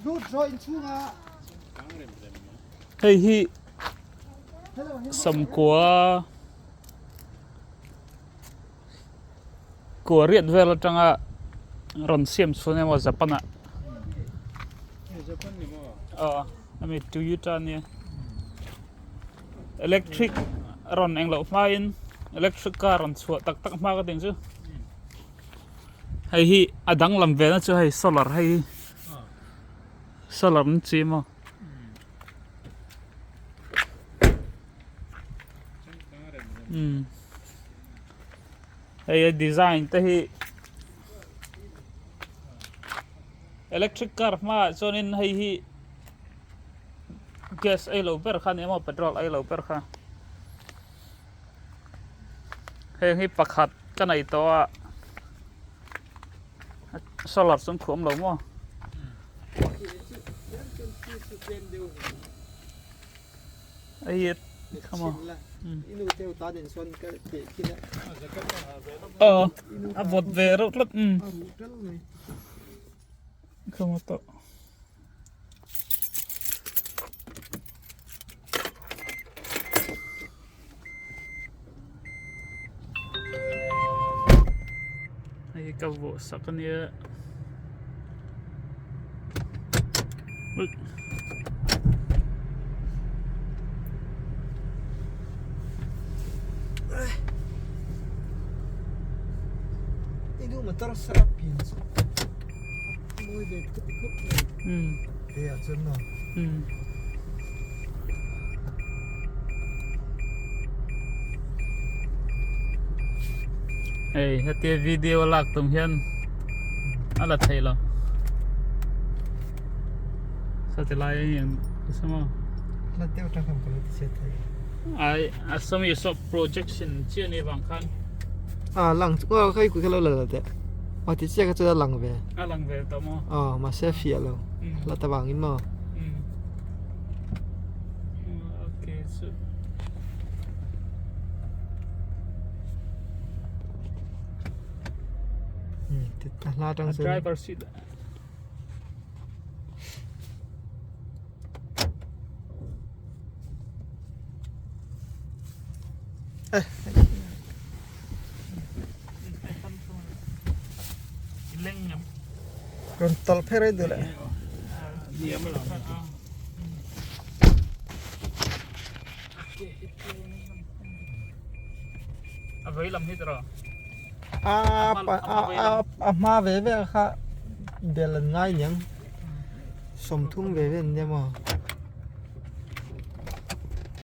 Lut rawh inchhungah. Hei hi samkua kua riat vel atanga rawn siam chhun emaw Japan ah aw ami Toyota ania electric rawn eng loh hmain electric car rawn chhuah tak tak hma ka tih chu. Hei hi a danglam ve na chu hei solar hei hi solar an chi maw umm hei a design te hi electric car hmaah chuanin hei hi gas ei lo ber kha a ni maw petrol ei lo ber kha. Heng hi pakhat ka nei tawh a solar chu an khuam lo maw hei khama aw a vawt ve reuh tlat umm khama tawh. Hei ka vuah sak a nia Motor sa pian chu mawi ve khawp khawp mai. Te ah chuan maw. Hei hetia video lak tum hian a la theih lo. Sawti lai a hian a maw. La deuh tang khan ka lo ti chhiat thei. Ai a sawmi saw projection chiah ni vang khan. A lang chu aw hei kut kha lo la la teh. Aw ti chiah kha chuan a lang ve. A lang ve tawh maw? Aw mahse a fiah lo. La ta vangin maw? Okay chu. A hla tang chuan. Driver seat. Rawn tawlh phei rei duh leh. A vei lam hi tiraw? A a hma ve ve kha bel an ngai niang. 30 ve ve an nia maw?